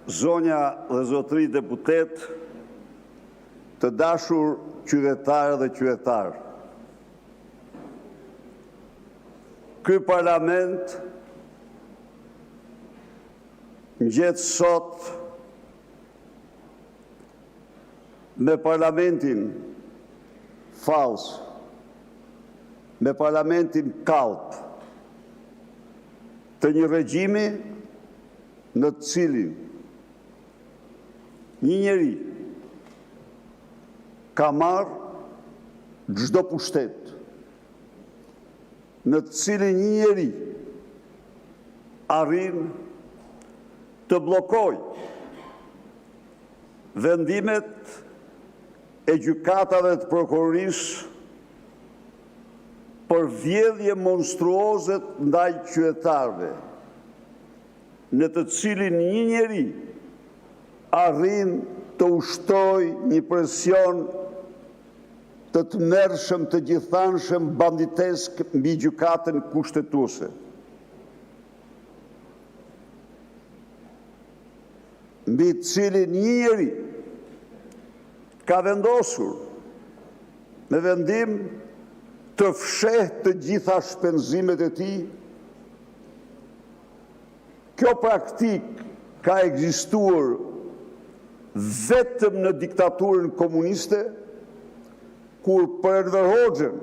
Zonja dhe zotërinj deputetë, Të dashur qytetare dhe qytetarë, Ky Parlament ngjet sot me Parlamentin fals, me Parlamentin kallp të një regjimi, në të cilin një njeri ka marrë çdo pushtet, në të cilin një njeri arrin të bllokojë vendimet e gjykatave dhe të prokurorisë për vjedhje monstruoze ndaj qytetarëve, në të cilin një njeri arrin të ushtrojë një presion të tmerrshëm, të gjithanshëm, banditesk mbi Gjykatën Kushtetuese, mbi të cilin një njeri ka vendosur me vendim të fshehë të gjitha shpenzimet e tij. Kjo praktikë ka ekzistuar vetëm në diktaturën komuniste, kur për Enver Hoxhën,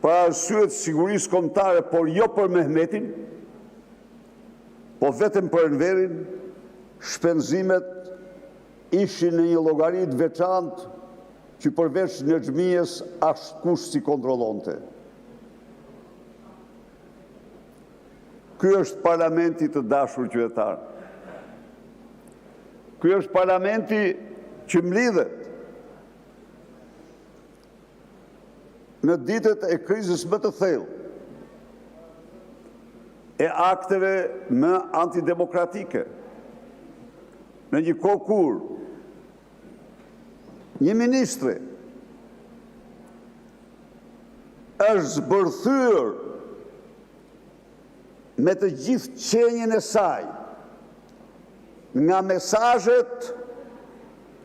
për arsye të sigurisë kombëtare, por jo për Mehmetin, por vetëm për Enverin, shpenzimet ishin në një llogari të veçantë, që përveç Nexhmijes askush nuk i kontrollonte. Ky është Parlamenti, të dashur qytetarë. Ky është Parlamenti që mblidhet në ditët e krizës më të thellë, të akteve më antidemokratike, në një kohë kur një ministre është zbërthyer me të gjithë qenien e saj nga mesazhet,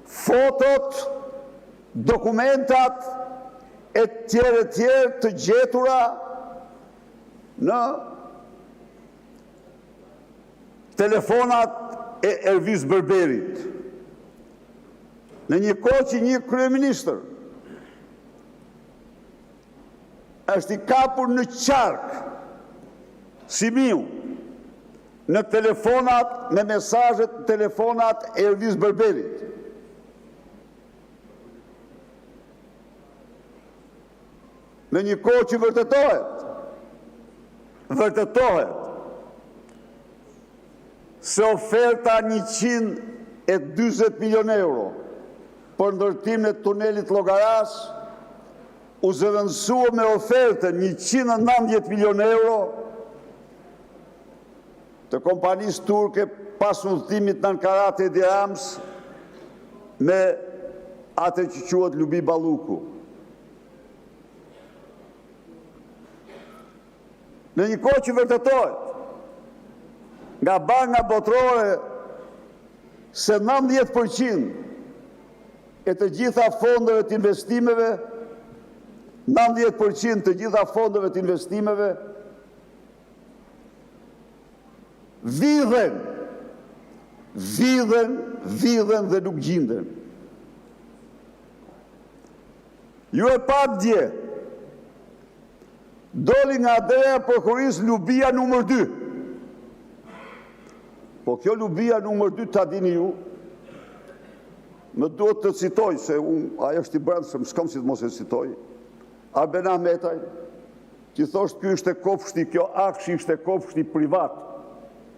fotot, dokumentet e të tjera e të tjera të gjetura në telefonat e Evis Berberit. Në një kohë që një kryeministër është i kapur në qark si miu në telefonat me mesazhet në telefonat e Evis Berberit. Në një kohë që vërtetohet, vërtetohet se oferta 140 milionë euro për ndërtimin e tunelit të Llogarasë u zëvendësua me ofertën 190 milionë euro të kompanisë turke pas udhëtimit në Ankara të Edi Ramës me atë që quhet “lubi” Balluku. Në një kohë që vërtetohet nga Banka Botërore se 90% e të gjitha fondeve të investimeve, 90% të gjitha fondeve të investimeve vidhen, vidhen, vidhen dhe nuk gjinden. Ju e patë dje, doli nga dera e prokurorisë lubia numër 2. Po kjo lubia numër 2, ta dini ju, më duhet të citoj, se ai është i brendshëm, s'kam si të mos e citoj, Arben Ahmetaj, që thoshte ky ishte kopshti, kjo AKSHI ishte kopshti privat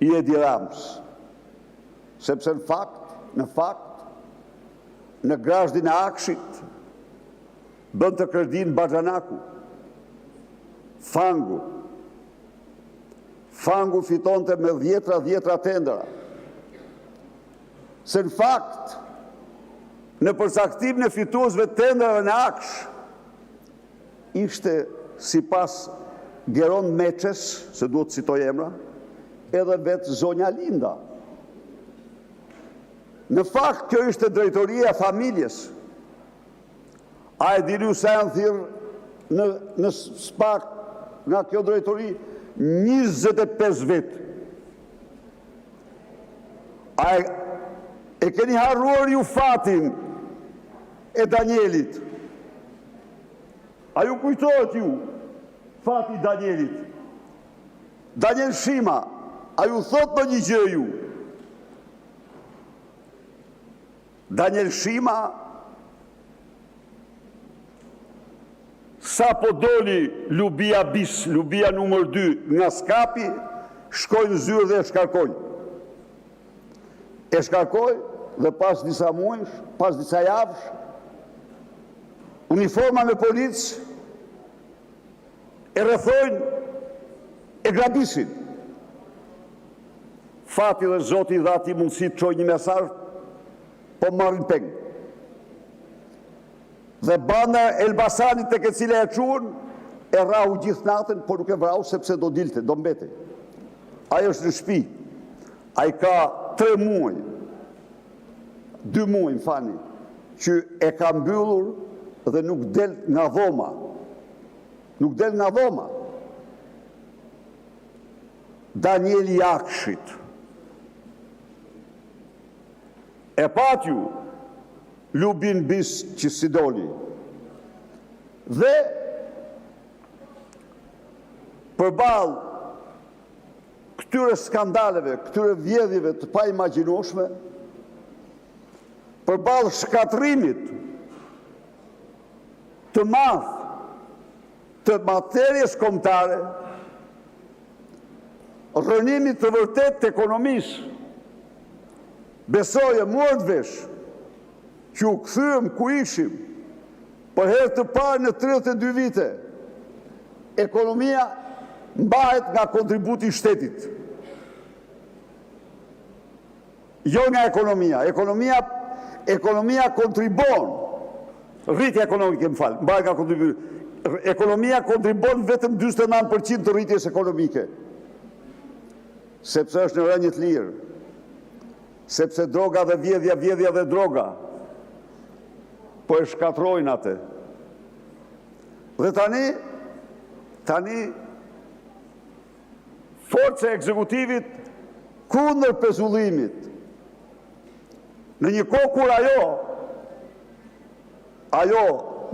i Edi Ramës. Sepse në fakt, në fakt, në grazhdin e AKSHI-t bënte kërdinë baxhanaku, Fangu. Fangu fitonte me dhjetëra dhjetëra tendera. Se në fakt, në përcaktimin e fituesve të tenderave në AKSH, ishte sipas Geron Meçes, se duhet të citoj emra, edhe vetë zonja Linda. Në fakt, kjo ishte drejtoria e familjes. A e dini ju sa janë thirrur në, në SPAK nga kjo drejtori? 25 vetë. A e, e keni harruar ju fatin e Danielit? A ju kujtohet ju fati i Danielit? Daniel Shima, a ju thotë ndonjë gjë ju? Daniel Shima sapo doli lubia bis, lubia numër 2 nga skapi, shkoi në zyrë dhe e shkarkoi. E shkarkoi dhe pas disa muajsh, pas disa javësh, uniforma me policë e rrethojnë, e grabisin. Fati dhe Zoti i dha atij mundësi të çojë një mesazh, po marrin peng. Dhe banda e Elbasanit tek e cila e çuan, e rrahu gjithë natën, por nuk e vrau sepse do dilte, do mbetej. Ai është në shtëpi. Ai ka 3 muaj, 2 muaj, më falni, që e ka mbyllur dhe nuk del nga dhoma. Nuk del nga dhoma. Danieli i AKSHI-t. E patë ju lubinë bis që si doli. Dhe përballë këtyre skandaleve, këtyre vjedhjeve të paimagjinueshme, përballë shkatërrimit të madh të materies kombëtare, rrënimit të vërtetë të ekonomisë, besoj e morët vesh që u kthyem ku ishim për herë të parë në 32 vite. Ekonomia mbahet nga kontributi i shtetit. Jo nga ekonomia. Ekonomia ekonomia kontribuon. Rritja ekonomike, më fal, mbahet nga kontributi. Ekonomia kontribuon vetëm 49% të rritjes ekonomike. Sepse është në rënie të lirë. Sepse droga dhe vjedhja, vjedhja dhe droga po e shkatërrojnë atë. Dhe tani tani forca e ekzekutivit kundër pezullimit në një kohë kur ajo ajo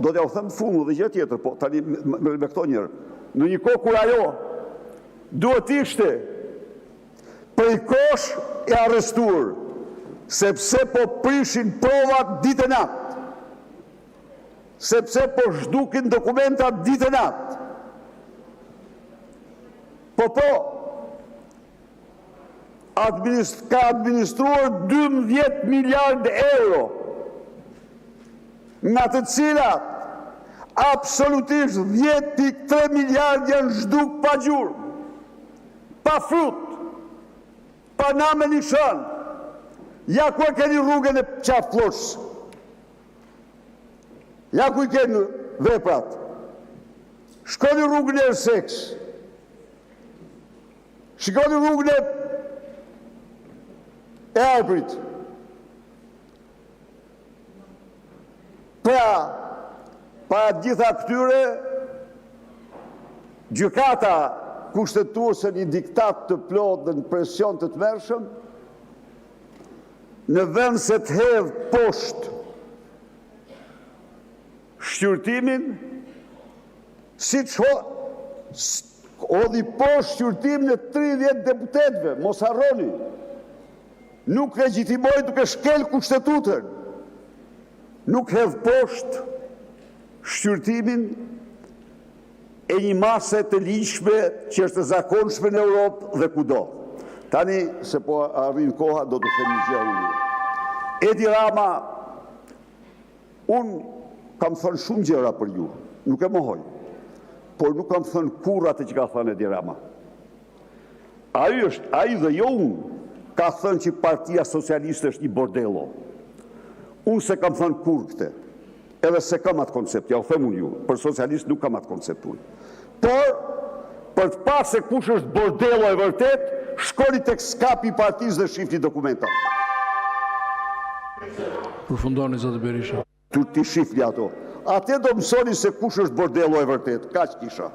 do t'jua them në fund dhe gjë tjetër, po tani me, me, me këto njëherë. Në një kohë kur ajo duhet të ishte prej kohësh e arrestuar, sepse po prishin provat ditë e natë, sepse po zhdukin dokumentat ditë e natë. Po po, administ, ka administruar 12 miliard euro, nga të cilat absolutisht 10.3 miliard janë zhduk pa gjurmë, pa frut, pa nam e nishan. Ja ku e keni rrugën e Qafë Plloçës. Ja ku i keni veprat. Shkoni rrugën e Ersekës. Shikoni rrugën e e Arbrit. Pra, para të gjitha këtyre, gjykata kushtetuese një diktat të plotë dhe në presion të tmerrshëm, në vend se të hedhë poshtë shqyrtimin, siç hodhi poshtë shqyrtimin e 30 deputetëve, mos harroni, nuk legjitimoi duke shkel kushtetutën, nuk hedh poshtë shqyrtimin e një mase të ligjshme që është e zakonshme në Europë dhe kudo. Tani, se po arrin koha, do të them një gjë unë. Edi Rama, unë kam thënë shumë gjëra për ju, nuk e mohoj, por nuk kam thënë kurrë atë që ka thënë Edi Rama. Ai është, ai dhe jo unë, ka thënë që Partia Socialiste është një bordello. Unë s'e kam thënë kurrë këtë. Edhe s'e kam atë koncept, jua them unë ju, për socialist nuk kam atë koncept unë. Por, për të parë se kush është bordello e vërtet, shkoni tek skapi i partisë dhe shihni dokumentat. Përfundoni, zoti Berisha. T'i shihni ato. Atje do të mësoni se kush është bordello e vërtetë. Kaq kisha.